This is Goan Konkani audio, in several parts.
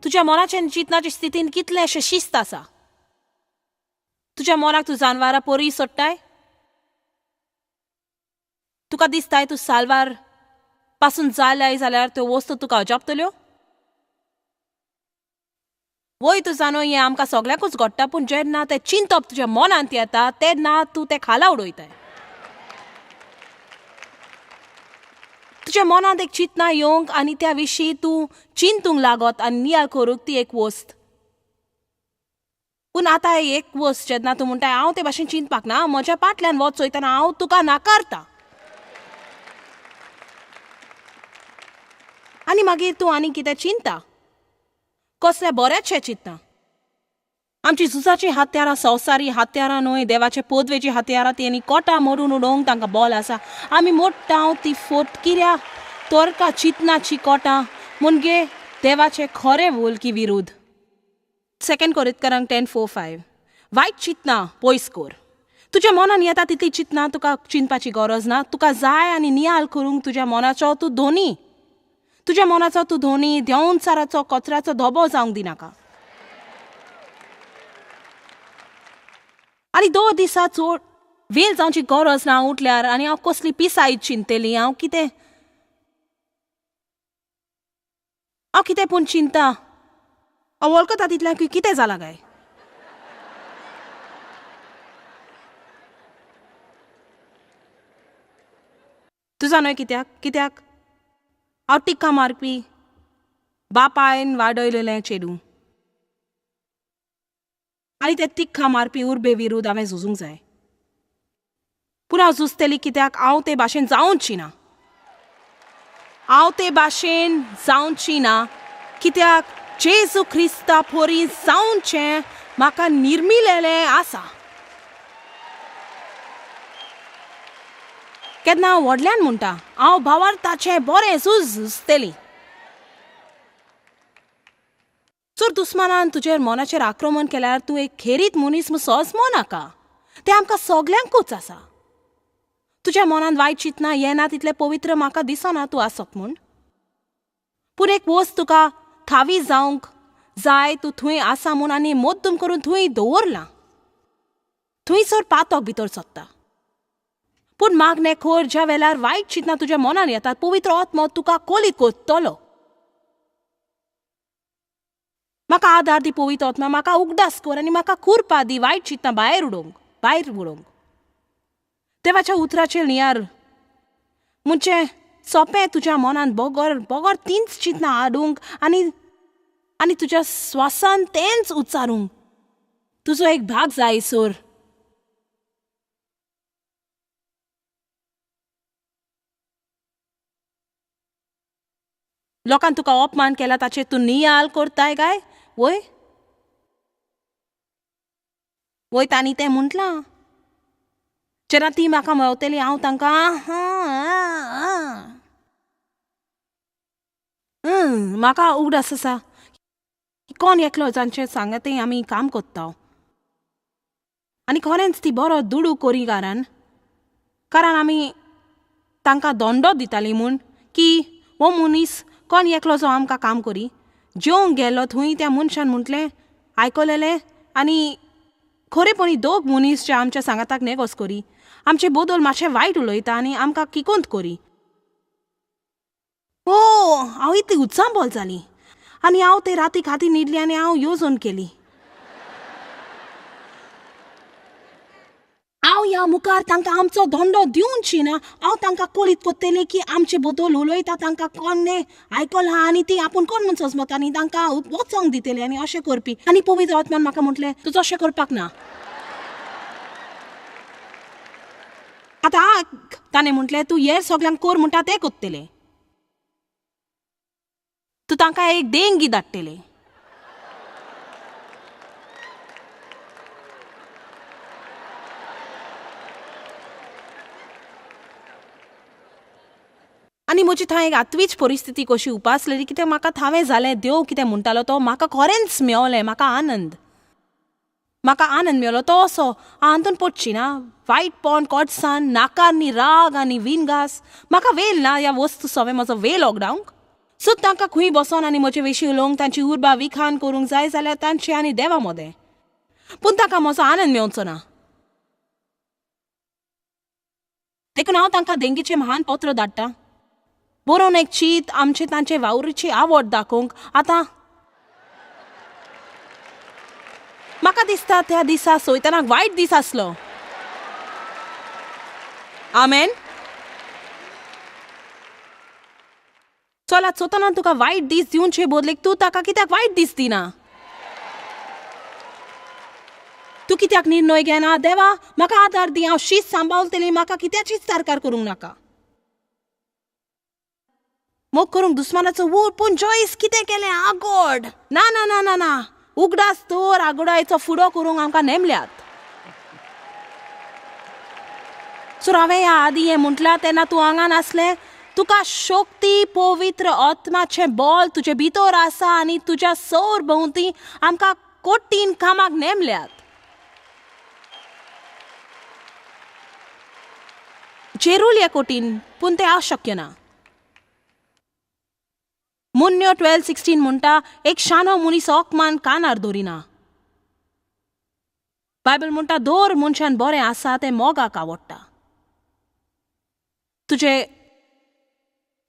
तुज्या मनाचे आनी चिंतनाचे स्थितीन कितलेंशें शिस्त आसा? तुज्या मनाक तूं जानवरां पोरी सोडटाय? तुका दिसताय तूं साल्वार पासून जाल्याय जाल्यार त्यो वस्तू तुका अजापतल्यो? वय तूं जाणो हें आमकां सगल्यांकूच घडटा, पूण जेन्ना तें चिंतप तुज्या मनांत येता तेन्ना तूं तें खाला उडयताय. तुज्या मनांत एक चिंतना येवंक आनी त्या विशीं तूं चिंतूंक लागत आनी नियाळ करूंक ती एक वस्त. पूण आतां एक वस्त जेन्ना तूं म्हणटाय हांव ते भाशेन चिंतपाक ना, म्हज्या फाटल्यान वच चोयतना हांव तुका नाकारता. आनी मागीर तूं आनी कितें चिंता, कसलें बरेंचशें चिंतना. आमची झुजाचीं हत्यारां संवसारी हत्यारां न्हय, देवाचे पदवेचीं हत्यारां ती आनी कोटा मोडून उडोवंक तांकां बोल आसा. आमी मोडटा ती फोटकिऱ्या तोरका चिंतनाची कोटां म्हणजे देवाचे खरें वोलकी विरोध. 2 कोरिंथकारांक 10:4-5. वायट चिंतना पयस कर. तुज्या मनान येता तितली चिंतना तुका चिंतपाची गरज ना. तुका जाय आनी नियाळ करूंक तुज्या मनाचो तूं धोनी. तुज्या मनाचो तूं धोनी देंवचाराचो कचऱ्याचो धबो जावंक दिनाका. आनी 2 दिसां चड वेळ जावची गरज ना उठल्यार आनी हांव कसली पिसाय चिंतली, हांव कितें पूण चिंता हांव वळखता तितल्यान कितें जालां काय? तुजा न्हय कित्याक कित्याक हांव टिक्का मारपी बापायन वाडयलेलें चेडूं आनी ते तिख्खा मारपी उर्बे विरुद्ध हांवें झुजूंक जाय. पूण हांव झुजतली कित्याक हांव ते भाशेन जावची ना. हांव ते भाशेन जावची ना कित्याक जेजू क्रिस्ता पोरी जावचें म्हाका निर्मिलेलें आसा. केन्ना हांव व्हडल्यान म्हणटा हांव भावार्थाचें बरें झूज झुजतली. जर दुस्मानान तुजेर मनाचेर आक्रमण केल्यार तूं एक खेरीत मनीस म्हूण सोजमो नाका. तें आमकां सगल्यांकूच आसा. तुज्या मनांत वायट चिंतना येना तितलें पवित्र म्हाका दिसना तूं आसत म्हूण. पूण एक वस्त तुका थावी जावंक जाय, तूं थंय आसा म्हूण आनी मुद्दम करून थंय दवरलां. थंयसर पातक भितर सोदता. पूण मागणें कर ज्या वेळार वायट चिंतना तुज्या मनान येतात पवित्र आत्मो तुका कोलीत कोत्तलो. म्हाका आदार दी पवित्र आत्मा, म्हाका उगडास कर आनी म्हाका कुरपा दी वायट चिंतना भायर उडोवंक. देवाच्या उतराचेर नियार म्हणजे सोंपें तुज्या मनान बगर बगर तींच चिंतना हाडूंक आनी आनी तुज्या स्वासान तेंच उच्चारूंक. तुजो एक भाग जाय सोर. लोकान तुका अपमान केला ताचेर तूं नियाळ करताय काय? वय वय तांणी तें म्हटलां. जेन्ना ती म्हाका मेवतली हांव तांकां म्हाका उगडास आसा कोण एकलो जांचें सांगता तें आमी काम कोत्ता आनी खरेंच ती बरो दुडू कोरी कारण कारण आमी तांकां दोंडो दिताली म्हूण की हो मनीस कोण एकलो जो आमकां काम करी. जेवंक गेलो थंय त्या मनशान म्हटलें आयकलेलें आनी खरेपणी दोग मनीस जे आमच्या सांगाताक नेगोस करी आमचे बदल मातशें वायट उलयता आनी आमकां किकोंत करी. ओ हांव इतली उचांबळ जाली आनी हांव ते राती खाती न्हिदली आनी हांव येवजण केली. हांव ह्या मुखार तांकां आमचो धंडो दिवची ना. हांव तांकां कोलीत कोत्तलें की आमचे बदल उलयता तांकां कोणें आयकलां आनी ती आपूण कोण म्हूण सोजमता आनी तांकां वचोंक दितलें आनी अशें करपी. आनी पवित्र आत्म्यान म्हाका म्हटलें तूं तशें करपाक ना. आतां ताणें म्हटलें तूं हेर सगल्यांक कर म्हणटा तें कोत्तलें, तूं तांकां एक देंगी धाडटलें. आनी म्हजी थंय एक आत्वीच परिस्थिती कशी उपासलेली कित्याक म्हाका थावें जालें देव कितें म्हणटालो तो म्हाका खरेंच मेवलें. म्हाका आनंद मेवलो तो असो हांव पडची ना वायटपण कोटसान नाकार नी राग आनी विनगास. म्हाका वेल ना ह्या वस्तू सवें म्हजो वेल ओगडावंक. सो तांकां खंय बसोन आनी म्हजे विशीं उलोवंक तांची उर्बा विखान करूंक जाय जाल्यार तांचे आनी देवा मदें, पूण तांकां म्हजो आनंद मेवचो ना. देखून हांव तांकां देंगीचें महान पत्र धाडटा, बरोवन एक चीत आमचे तांचे वावरीची आवड दाखोवंक. आतां म्हाका दिसता त्या दिसा सोयतनाक वायट दीस आसलो. आमेन. चला चोतना तुका वायट दीस दिवचे बदलेक तूं ताका कित्याक वायट दीस दिना? तूं कित्याक निर्णय घेना? देवा म्हाका आदार दी, हांव शीत सांबाळटली, म्हाका कित्याचीच तारकार करूंक नाका. मोग करूंक दुस्मानाचो वोर, पूण जॉयस कितें केलें? आगोड ना ना ना ना ना, उगडास तर आगोडायचो फुडो करूंक आमकां नेमल्यात. सो हांवें ह्या आदीं हें म्हटलां तेन्ना तूं हांगा नासलें. तुका शक्ती पवित्र आत्माचें बल तुजे भितर आसा आनी तुज्या सौर भोंवती आमकां कठीण कामाक नेमल्यात. जेरूल हें कठीण, पूण तें अशक्य ना. मुन्यो 12:16 म्हणटा, एक शानो मनीस ओकमान कानार दवरिना. बायबल म्हणटा दर मनशान बरें आसा तें मोगाक आवडटा. तुजे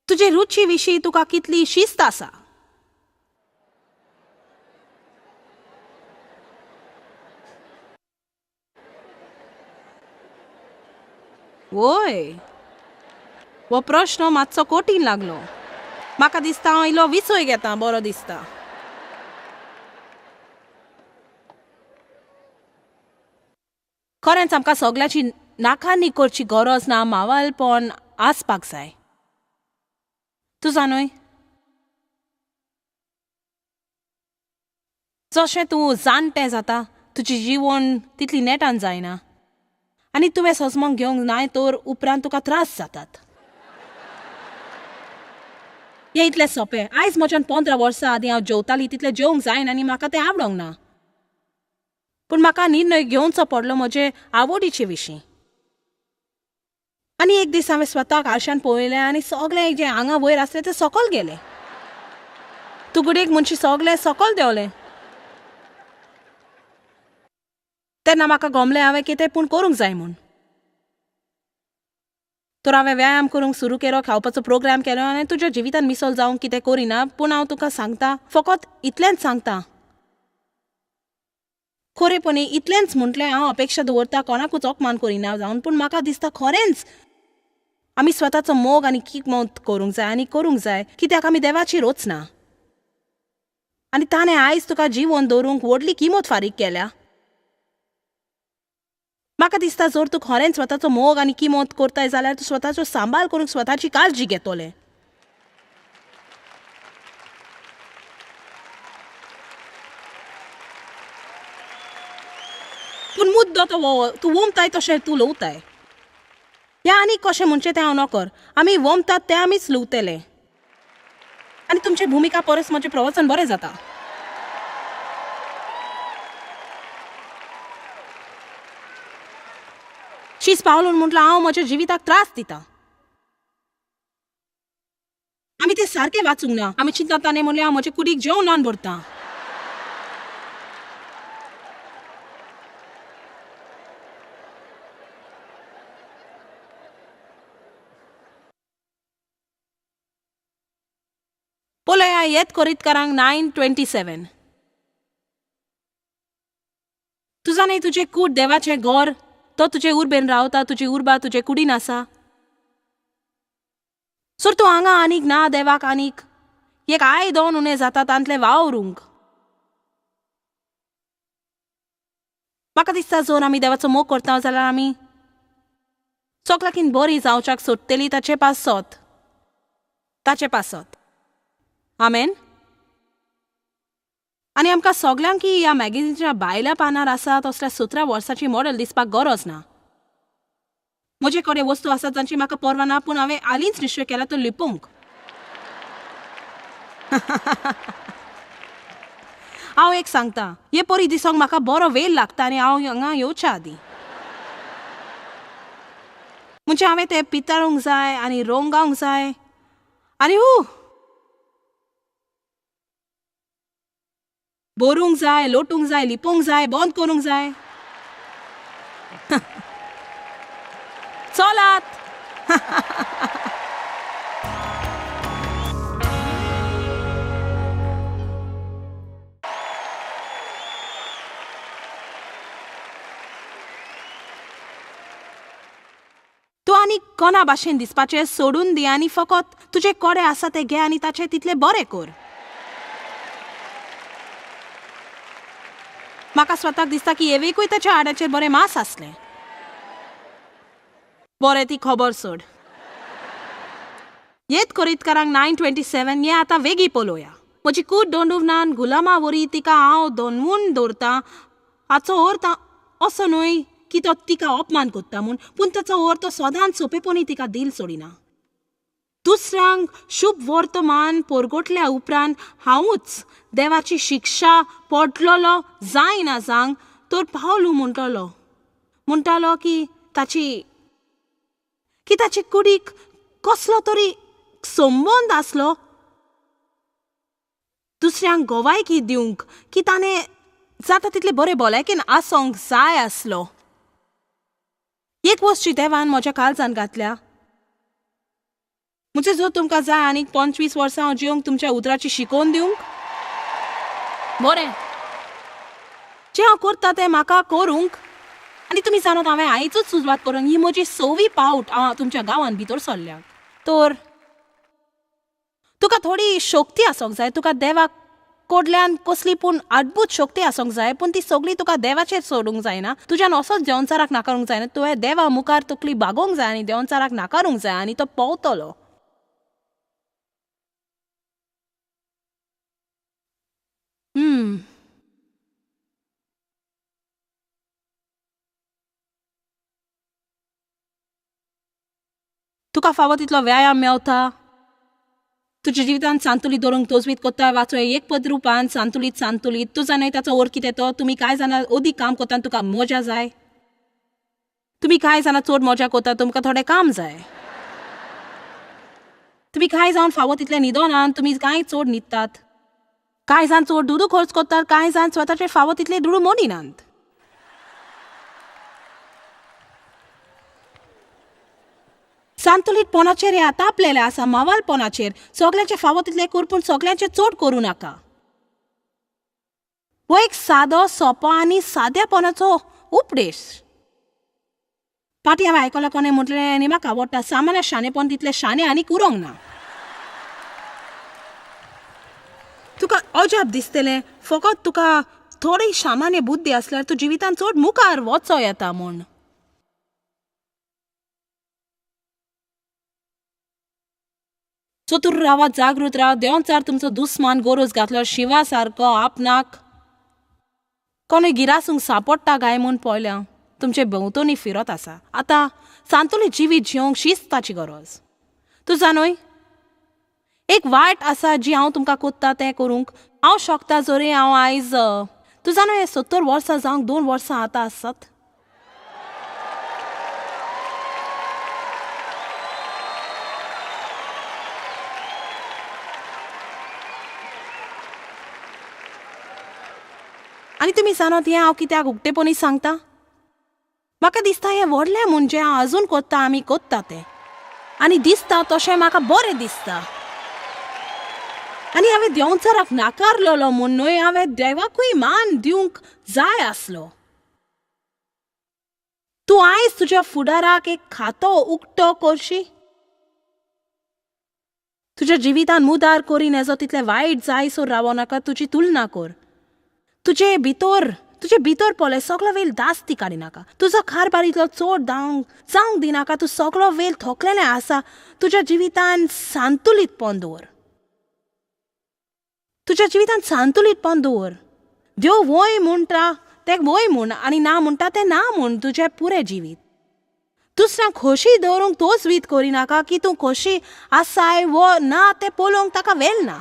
तुजे रुची विशीं तुका कितली शिस्त आसा? वय, हो प्रश्न मातसो कठीण लागलो. म्हाका दिसता हांव इल्लो विसय घेता, बरो दिसता. खरेंच आमकां सगळ्याची नाकानी करची गरज ना, मावालपण आसपाक जाय. तूं जाणूय, जशें तूं जाणटें जाता तुजी जिवन तितली नेटान जायना आनी तुवें सजमोंक घेवंक नाय तर उपरांत तुका त्रास जातात. हें इतलें सोंपें. आयज म्हज्यान 15 वर्सां आदीं हांव जेवताली तितलें जेवंक जायना आनी म्हाका तें आवडोंक ना, पूण म्हाका निर्णय घेवचो पडलो म्हजे आवडीचे विशीं. आनी एक दीस हांवें स्वताक आरशान पळयलें आनी सगळें जें हांगा वयर आसलें तें सकयल गेलें. तूं घडयेक मनशी सगळें सकयल देंवलें. तेन्ना म्हाका गमलें हांवें कितें पूण करूंक जाय म्हूण. तर हांवें व्यायाम करूंक सुरू केलो, खावपाचो प्रोग्राम केलो आनी तुज्या जिवितान मिसल जावंक कितें करिना, पूण हांव तुका सांगता, फकत इतलेंच सांगता, खरेपणी इतलेंच म्हटलें हांव अपेक्षा दवरता कोणाकूच अपमान करिना जावन, पूण म्हाका दिसता खरेंच आमी स्वताचो मोग आनी किमत करूंक जाय आनी करूंक जाय, कित्याक आमी देवाची रोच ना आनी ताणें आयज तुका जिवन दवरूंक व्हडली किमत फारीक केल्या. म्हाका दिसता जर तूं खरेंच स्वताचो मोग आनी किमत करताय जाल्यार तूं स्वताचो सांबाळ करूंक स्वताची काळजी घेतलें. पूण मुद्दो तो तूं वोमताय तशें तूं लवताय. ह्या आनी कशें म्हणचें तें हांव नकर. आमी वोमतात तें आमीच लुवतले आनी तुमचे भुमिका परस म्हजें प्रवचन बरें जाता. शीस पावलून म्हटलं हांव म्हज्या जिविताक त्रास दिता. आमी तें सारकें वाचूंक ना. आमी चिंतता ताणें म्हणलें हांव म्हजे कुडीक जेवणान भरता. पळया येत कोरीतकारांक 9:27. तुजा न्ही तुजें कूड देवाचें घर, तो तुजे उर्बेन रावता, तुजी उर्बा तुजे कुडीन आसा. सर तूं हांगा आनीक ना देवाक आनीक एक I दोन उणें जाता तांतलें वावरूंक. म्हाका दिसता जर आमी देवाचो मोग करता जाल्यार आमी सगळ्याकीन बरी जावच्याक सोदतली ताचे पासत, ताचे पासत. आमेन. आनी आमकां सगल्यांकी ह्या मॅगझिनच्या भायल्या पानार आसा तसल्या 17 वर्सांची मॉडल दिसपाक गरज ना. म्हजे कडेन वस्तू आसा तांची म्हाका पर्वा ना, पूण हांवें हालींच निश्चय केला तो लिपोवंक. हांव एक सांगता, हे परी दिसोंक म्हाका बरो वेळ लागता आनी हांव हांगा येवच्या आदीं म्हणजे हांवें तें पिताळूंक जाय आनी रंगावंक जाय आनी हू बरोवंक जाय, लोटूंक जाय, लिपोवंक जाय, बंद करूंक जाय. चलात. तूं आनी कोणा भाशेन दिसपाचें सोडून दी आनी फकत तुजे कोडे आसा ते घे आनी ताचे तितले बरें कर. म्हाका स्वताक दिसता की एवेकूय ताच्या आड्याचेर बरें मांस आसलें. बरें, ती खबर सोड. येत कोरीतकारांक 9:27 हें आतां वेगीं पळोवया. म्हजी कूड दोंडुवनान गुलामा वरी तिका हांव दनवून दवरतां. हाचो अर्थ असो न्हय की तो तिका अपमान करता म्हूण, पूण ताचो अर्थ सदांच सोंपेपणी तिका दिल सोडिना. दुसऱ्यांक शुभ वर्तमान परगटल्या उपरांत हांवूच देवाची शिक्षा पडलेलो जायना जावंक तर पावलू म्हणटालो की ताची कुडीक कसलो तरी संबंद आसलो दुसऱ्यांक गोवायकी दिवंक की ताणें जाता तितले बरें भलायकेन आसूंक जाय आसलो. एक वस्त जी देवान म्हज्या काळजान घातल्या म्हणजे जर तुमकां जाय आनीक 25 वर्सां हांव जिवंक तुमच्या उतराची शिकोवन दिवंक, बरें, जें हांव करता तें म्हाका करूंक. आनी तुमी जाणात हांवें आयजूच सुरवात करूंक, ही म्हजी 6वी पावट हांव तुमच्या गांवांत भितर सरल्या. तर तुका थोडी शक्ती आसूंक जाय, तुका देवाक कडल्यान कसली पूण अद्भूत शक्ती आसूंक जाय, पूण ती सगळी तुका देवाचेर सोडूंक जायना. तुज्यान असोच देवचाराक नाकारूंक जायना. तुवें देवा मुखार तकली बागोवंक जाय आनी देवचाराक नाकारूंक जाय आनी तो पावतलो. तुका फावो तितलो व्यायाम मेवता. तुज्या जिवितांत सांतुलीत दवरूंक तजवीज करता. वाचो एक पद रुपान सांतुलीत सांतुलीत. तूं जाणाय ताचो अर्थ कितें तो. तुमी कांय जाणां अदीक काम करता, तुका मजा जाय. तुमी कांय जाणां चड मजा करता, तुमकां थोडें काम जाय. तुमी कांय जावन फावो तितलें न्हिदोना, तुमी कांय चड न्हिदतात. कांय जाण चड दुडू खर्च करतात, कांय जाण स्वताचेर फावो तितले दुडू मोडिनात. सांतुलीतपणाचेर हें आतापलेलें आसा, मावालपणाचेर. सगल्यांचें फावो तितलें कर, पूण सगल्यांचें चड करूं नाका. हो एक सादो सोंपो आनी साद्यापणाचो उपदेश. फाटीं हांवें आयकलां कोणें म्हटलें आनी म्हाका आवडटा, सामान्य शाणेपण तितलें शाणें आनीक उरोंक ना. तुका अजाप दिसतलें, फकत तुका थोडी सामान्य बुद्धी आसल्यार तूं जिवितांत चड मुखार वचो येता म्हूण. चतूर रावात, जागृत राव. देंवचार तुमचो दुस्मान गरज घातलो शिवा सारको आपणाक कोणूय गिरासूंक सापडटा काय म्हूण पळयल्या तुमचे भोंवतणी फिरत आसा. आतां सांतुलीत जिवीत जिवंक शिस्ताची गरज. तूं जाणूय एक वायट आसा जी हांव तुमकां कोत्ता तें करूंक हांव शकता. जरी हांव आयज तूं जाणूय 70 वर्सां जावंक 2 वर्सां आतां आसत. आनी तुमी जाणात हें हांव कित्याक उक्तेपणी सांगता? म्हाका दिसता हें व्हडलें म्हूण जें हांव अजून कोत्ता, आमी कोत्ता तें, आनी दिसता तशें म्हाका बरें दिसता. आनी हांवें देंवचाराक नाकारलेलो म्हूण न्हय, हांवें देवाकूय मान दिवंक जाय आसलो. तूं आयज तुज्या फुडाराक एक खातो उक्तो करशी? तुज्या जिवितान मुदार करीन हेजो तितलें वायट जायसर रावो नाका. तुजी तुलना कर. तुजे भितर पळय, सगलो वेळ दास्ती काडिनाका. तुजो कारभार इतलो चड जावंक दिनाका. तूं सगलो वेळ थकलेलें आसा. तुज्या जिवितान सांतुलीतपण दवर. तुज्या जिवितान सांतुलीतपण दवर. देव वय म्हणटा तें वय म्हूण आनी ना म्हणटा तें ना म्हूण. तुजें पुरें जिवीत दुसऱ्यांक खोशी दवरूंक तोच वीत करिनाका की तूं खोशी आसाय वो ना तें पळोवंक ताका वेळ ना.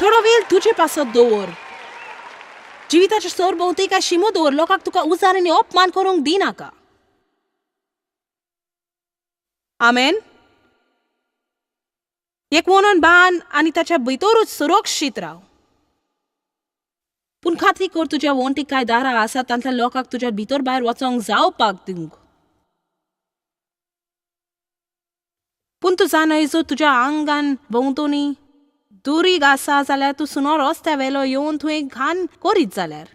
थोडो वेळ तुजे पासत दवर. जिविताचे सरभोंवती काय शिमो दवर. लोकांक तुका उजार आनी अपमान करूंक दिनाका. आमेन. एक वनन बांद आनी ताच्या भितरूच सुरक्षीत राव. पूण खात्री कर तुज्या वण्टीक कांय दारां आसात तांतल्या लोकांक तुज्या भितर भायर वचोंक जावपाक दिवंक. पूण तूं जाणय जर तुज्या आंगान भोंवतणी दुरीग आसा जाल्यार तूं सुनो रस्त्या वेलो येवन तुवें घाण करीत जाल्यार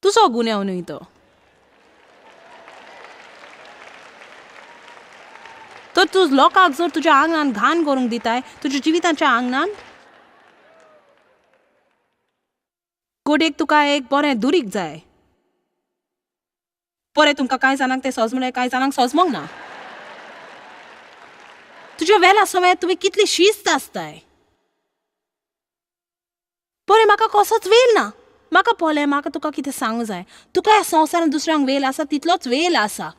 तुजो गुन्यांव न्हय तो. तर तूं लोकांक जर तुज्या आंगणान घाण करूंक दिताय तुज्या जिविताच्या आंगणान कोडेक तुका एक बरें दुरीग जाय. बरें तुमकां कांय जाणांक तें सोजमलें, कांय जाणांक सोजमोंक ना. तुज्या वेला समय तुवें कितली शिस्त आसताय. बरें म्हाका कसोच वेल ना, म्हाका पळय म्हाका तुका कितें सांगूंक जाय. तुका ह्या संवसारांत दुसऱ्यांक वेल आसा तितलोच वेल आसा.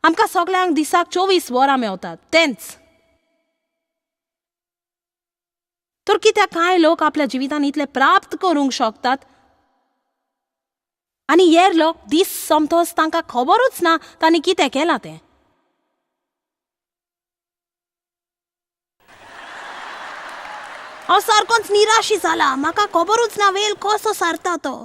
आमकां सगल्यांक दिसाक 24 वरां मेवतात तेंच. तर कित्याक कांय लोक आपल्या जिवितान इतले प्राप्त करूंक शकतात आनी हेर लोक दीस सोमतोच तांकां खबरूच ना तांणी कितें केलां तें. हांव सारकोच निराशी जाला, म्हाका खबरूच ना वेल कसो सारता तो.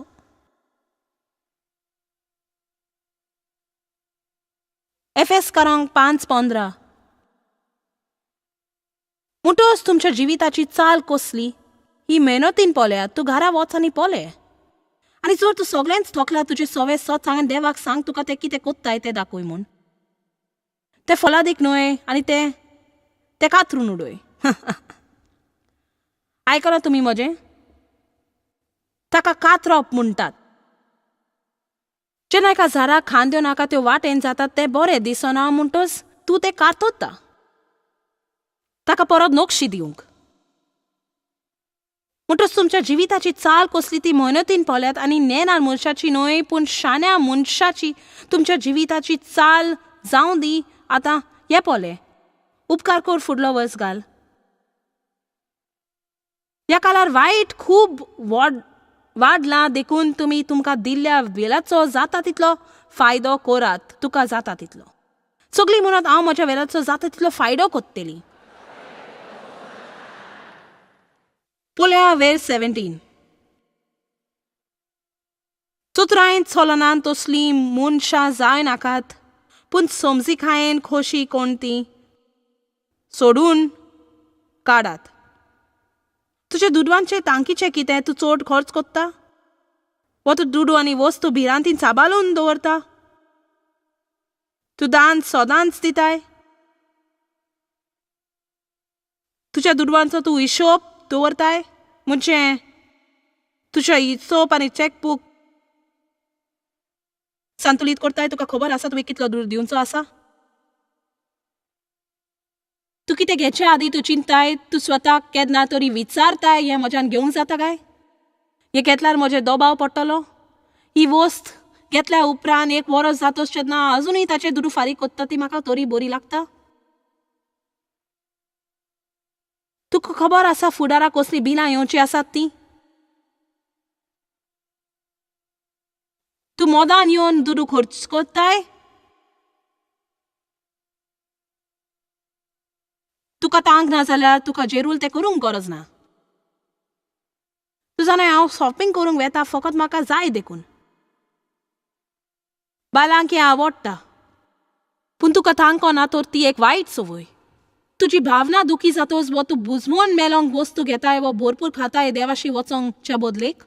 एफेसकारांक 5:15. म्हणटच तुमच्या जिविताची चाल कसली ही मेहनतीन पळयात. तूं घरा वच आनी पळय आनी जर तूं सगळेंच थकला तुजें सवे सत सांग देवाक सांग तुका तें कितें कोत्ताय तें दाखय म्हूण. तें फलादीक न्हय आनी तें तें कातरून उडय. आयकलां तुमी म्हजें? ताका कातरप म्हणटात. जेन्ना एका झाडाक खांद्यो नाका त्यो वाटेन जातात तें बरें दिसना म्हणटच तूं तें कातरता ताका परत नक्षी दिवंक. म्हणटच तुमच्या जिविताची चाल कसली ती मेहनतीन पळयात आनी नेणार मनशाची न्हय पूण शाण्या मनशाची तुमच्या जिविताची चाल जावं दी. आतां हें पळय, उपकार कर फुडलो वर्स घाल. ह्या काळार वायट खूब वाडलां देखून तुमी तुमकां दिल्ल्या वेलाचो जाता तितलो फायदो करात. तुका जाता तितलो. सगळीं म्हणत हांव म्हज्या वेलाचो जाता तितलो फायदो कोत्तली. पळया वेर 17. चतुरायेन चलनात तसलीं मनशां जाय नाकात पूण समजिकायेन खोशी कोण ती सोडून काडात. तुज्या दुडवांचे तांकीचें कितें तूं चड खर्च कोत्ता वो तूं दुडू आनी वस्तू भिरांतीन सांबाळून दवरता? तूं दान सदांच दिताय? तुज्या दुडवांचो तूं हिशोब दवरताय? म्हणजे तुज्या हिशोब आनी चॅकबूक संतुलीत करताय? तुका खबर आसा तुवें कितलो दूर दिवचो आसा? तूं कितें घेचे आदीं तूं चिंताय, तूं स्वताक केन्ना तरी विचारताय हें म्हज्यान घेवंक जाता काय? हें घेतल्यार म्हजेर दबाव पडटलो? ही वस्त घेतल्या उपरांत एक वरस जातच तेन्ना अजुनूय ताचेर दुडू फारीक कोत्ता ती म्हाका तरी बरी लागता? तुका खबर आसा फुडाराक कसलीं बिलां येवचीं आसात तीं? तूं मोदान येवन दुडू खर्च कोत्ताय? तुका तांक ना जाल्यार तुका जेरूल तें करूंक गरज ना. तूं जाणा हांव शॉपिंग करूंक वेता फकत म्हाका जाय देखून. बायलांक हें आवडटा पूण तुका तांको ना तर ती एक वायट संवय. तुजी भावना दुखी जातच वो तूं बुजमोन मेलोंक वस्तू घेताय वो भरपूर खाताय देवाशी वचोंकच्या बदलेक.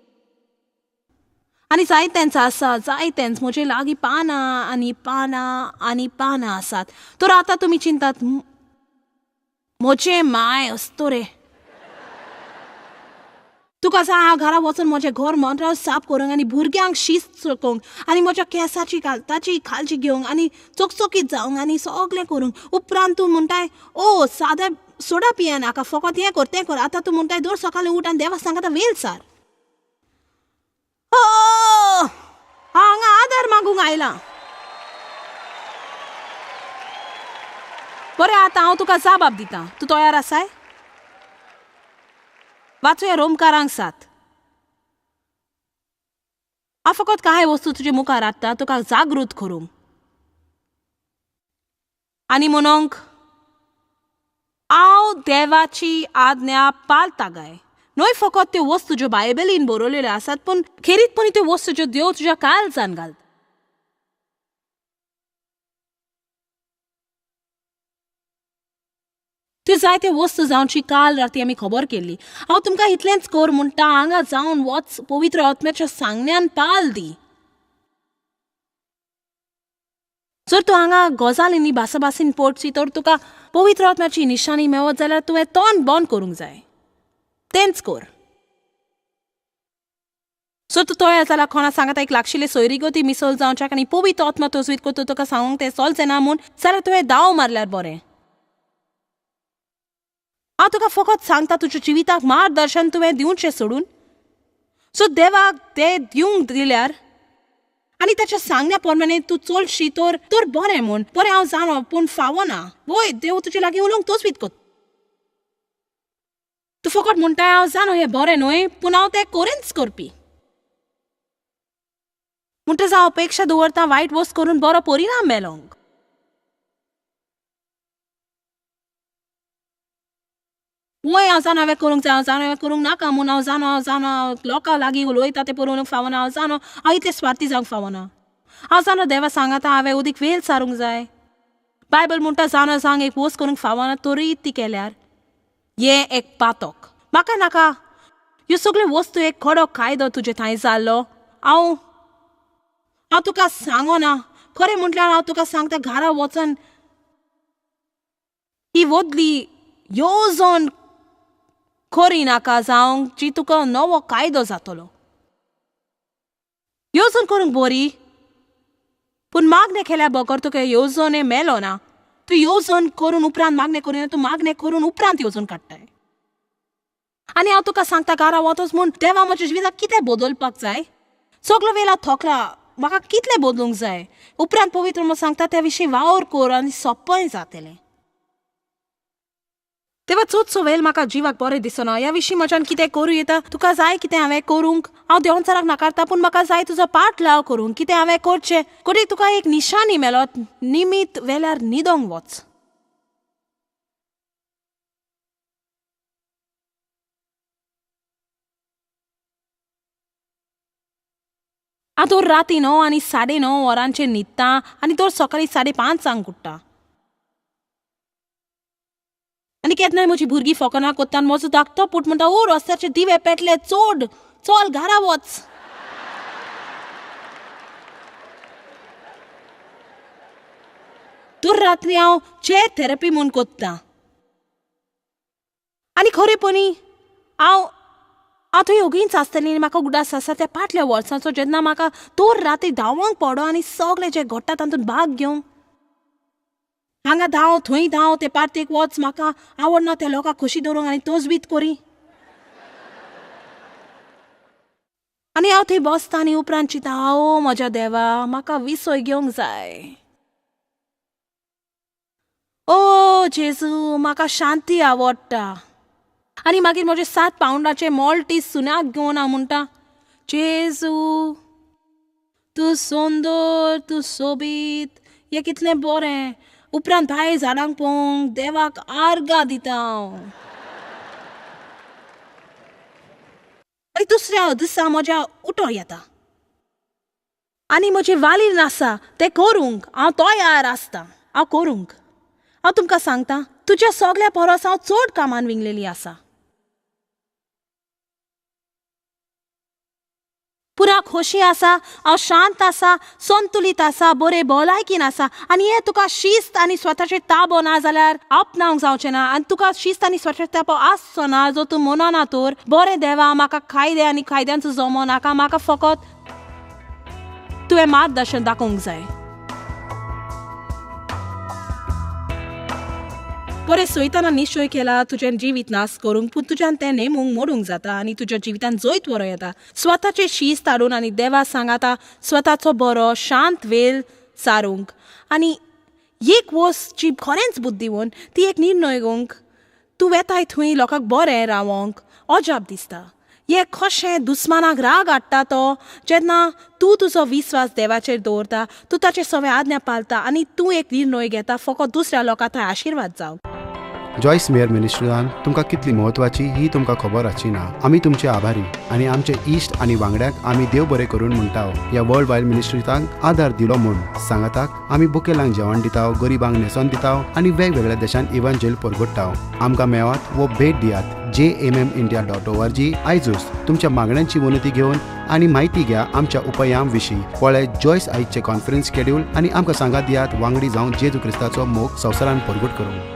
आनी जायतेंच आसा, जायतेंच म्हजे लागीं पानां आनी पानां आनी पानां आसात. तर आतां तुमी चिंतात म्हजें माय अस्तोरे. तुका जाय हांव घरा वचून म्हजें घर मंत्र साफ करूंक आनी भुरग्यांक शिस्त चकोवंक आनी म्हज्या केंसाची ताची काळजी घेवंक आनी चकचकीत जावंक आनी सगळें करूंक. उपरांत तूं म्हणटाय ओ सादें सोडा पियेनाका फकत हें कर तें कर. आतां तूं म्हणटाय दर सकाळीं उठ आनी देवा सांगता वेल सार. हांव हांगा आदार मागूंक आयलां. बरें आतां हांव तुका जबाब दितां. तूं तयार आसाय? वाचुया रोमकारांक 7. हांव फकत कांय वस्तू तुजे मुखार हाडटा तुका जागृत करूंक. आनी म्हणूंक हांव देवाची आज्ञा पाळता गाय. न्हय फकत त्यो वस्तू ज्यो बायबलीन बरयलेल्यो आसात, पूण खेरीतपणी त्यो वस्तू ज्यो देव तुज्या काळजान घालता. त्यो जायत्यो वस्तू जावची काल राती आमी खबर केल्ली. हांव तुमकां इतलेंच कर म्हणटा, हांगा जावन वच, पवित्र आत्म्याच्या सांगण्यान पाल दी. जर तूं हांगा गजालींनी भासाभासीन पडची तर तुका पवित्र आत्म्याची निशाणी मेळत जाल्यार तुवें तोंड बंद करूंक जाय. तेंच कर. सो तूं तयार जाल्यार कोणा सांगता एक लागशिल्ले सोयरीगती मिसळ जावच्याक आनी पवित्र आत्मा तजवीत करता तुका सांगूंक तें चलचें ना म्हूण, जाल्यार तुवें दाव मारल्यार बरें. हांव तुका फकत सांगता तुज्या जिविताक मार्गदर्शन तुवें दिवचें सोडून. सो देवाक तें दिवंक दिल्यार आनी ताच्या सांगण्या प्रमाणे तूं चलशी तर तर बरें म्हूण. बरें हांव जाणो पूण फावना. वय देव तुजे लागीं उलोवंक तजवीत करता. तूं फकत म्हणटा हांव जाणो हें बरें न्हय, पूण हांव तें कोरेंच करपी. म्हणटच हांव अपेक्षा दवरता वायट वस्त करून बरो परिणाम मेलोंक. वय हांव जाणो हांवें करूंक जाय, हांव जाणो हांवें करूंक नाका म्हूण, हांव जाणो, हांव जाणो लोकां लागीं उलयता तें पळोवंक फावना, हांव जाणो हांव इतलें स्वार्थी जावंक फावना, हांव जाणो देवा सांगाता हांवें उदीक वेल सारूंक जाय. बायबल म्हणटा जाणो सांग एक वस्त करूंक फावना तरीय ती केल्यार हें एक पातक. म्हाका नाका ह्यो सगळ्यो वस्तू एक कडक कायदो तुजे थंय जाल्लो. हांव हांव तुका सांगना, खरें म्हटल्यार हांव तुका सांगता घरा वचून ही वदली येवजण खरी नाका जावंक जी तुका नवो कायदो जातलो. येवजण करूंक बरी, पूण मागणें केल्या बगर तुका येवजणे मेलो ना. तूं येवजण करून उपरांत मागणें करिना, तूं मागणें करून उपरांत येवजण काडटाय. आनी हांव तुका सांगता घरा वतच म्हूण देवा म्हज्या जिविताक कितें बदलपाक जाय, सगलो वेळा थकला, म्हाका कितलें बदलूंक जाय. उपरांत पवित्र म्हूण सांगता त्या विशीं वावर कर आनी सोंपें जातलें. तेवा चडसो वेळ म्हाका जिवाक बरें दिसना. ह्या विशीं म्हज्यान कितें करूं येता, तुका जाय कितें हांवें करूंक. हांव देंवचाराक नाकारता पूण म्हाका जाय तुजो पाठ लाव करूंक. कितें हांवें करचें, कोणी तुका एक निशाणी मेळत, निमीत वेल्यार न्हिदोंक वच. हांव दर राती 9 आनी 9:30 वरांचेर न्हिदता आनी दर सकाळीं 5:30 उठ्ठा. आनी केन्नाय म्हजी भुरगीं फकाणां करता आनी म्हजो धाकटो पूत म्हणटा, ओ रस्त्याचे दिवे पेटले, चड चल घरा वच. दर रात्री हांव चेर थेरपी म्हूण करता. आनी खरेपणी हांव हांव थंय ओगीच आसतलें आनी म्हाका उगडास आसा त्या फाटल्या वर्साचो जेन्ना म्हाका दर राती धांवंक पडो आनी सगळें जें घडटा तातूंत भाग घेवंक. हांगा धांव थंय धांव, ते पार्टेक वच, म्हाका आवडना त्या लोकांक खोशी दवरूंक आनी तजवीत करी. आनी हांव थंय बसता आनी उपरांत चिंता, ओ म्हज्या देवा म्हाका विसय घेवंक जाय, ओ जेजू म्हाका शांती आवडटा. आनी मागीर म्हजे 7 पावंडाचे मॉल्टीस सुन्याक घेवन हांव म्हणटा, जेजू तूं सुंदर, तूं सोबीत, हें कितलें बरें. उपरांत भायर झाडांक पळोवंक देवाक आर्गां दिता हांव. आनी दुसऱ्या दिसा म्हज्या उठो येता आनी म्हजी वालीन आसा तें करूंक हांव तयार आसता. हांव करूंक, हांव तुमकां सांगता तुज्या सगल्या परस हांव चड कामान विंगलेली आसा. पुरा खोशी आसा, हांव शांत आसा, संतुलीत आसा, बरें भलायकीन आसा. आनी हें तुका शिस्त आनी स्वताचेर ताबो ना जाल्यार आपणावंक जावचें ना. आनी तुका शिस्त आनी स्वताचेर ताबो आसचो ना जो तूं म्हणना तर बरें देवा म्हाका कायदे आनी कायद्यांचो जमो नाका, म्हाका फकत तुवें मार्गदर्शन दाखोवंक जाय. बरें सयताना निश्चय केला तुजें जिवीत नाश करूंक, पूण तुज्यान तें नेमूंक मोडूंक जाता आनी तुज्या जिवितान जैत व्हरूं येता. स्वताचें शिस्त हाडून आनी देवा सांगाता स्वताचो बरो शांत वेळ सारूंक. आनी एक वस्त जी खरेंच बुद्दीवंत ती एक निर्णय घेवंक तूं वेताय थंय लोकांक बरें रावोंक अजाप दिसता. हे कशें दुस्मानाक राग हाडटा तो जेन्ना तूं तुजो विस्वास देवाचेर दवरता, तूं ताचे सगळे आज्ञा पाळता आनी तूं एक निर्णय घेता फकत दुसऱ्या लोकां थंय आशिर्वाद जावं. जॉयस मेयर मिनिस्ट्रीन तुमकां कितली म्हत्वाची ही तुमकां खबर आसची ना. आमी तुमचे आभारी आनी आमचे इश्ट आनी वांगड्यांक आमी देव बरें करून म्हणटा ह्या वर्ल्ड वायड मिनिस्ट्रीतांक आदार दिलो म्हूण. सांगाताक आमी बुकेलांक जेवण दिता, गरिबांक न्हेसोन दिता आनी वेगवेगळ्या देशांत इव्हांजेल परगट्टा. आमकां मेळात वो भेट दियात jmmindia.org आयजूच तुमच्या मागण्यांची विनंती घेवन आनी म्हायती घ्या आमच्या उपायां विशीं. पळय जॉयस आयजचे कॉन्फरन्स शेड्यूल आनी आमकां सांगात दियात वांगडी जावन जेजू क्रिस्ताचो मोग संवसारान परगट करूंक.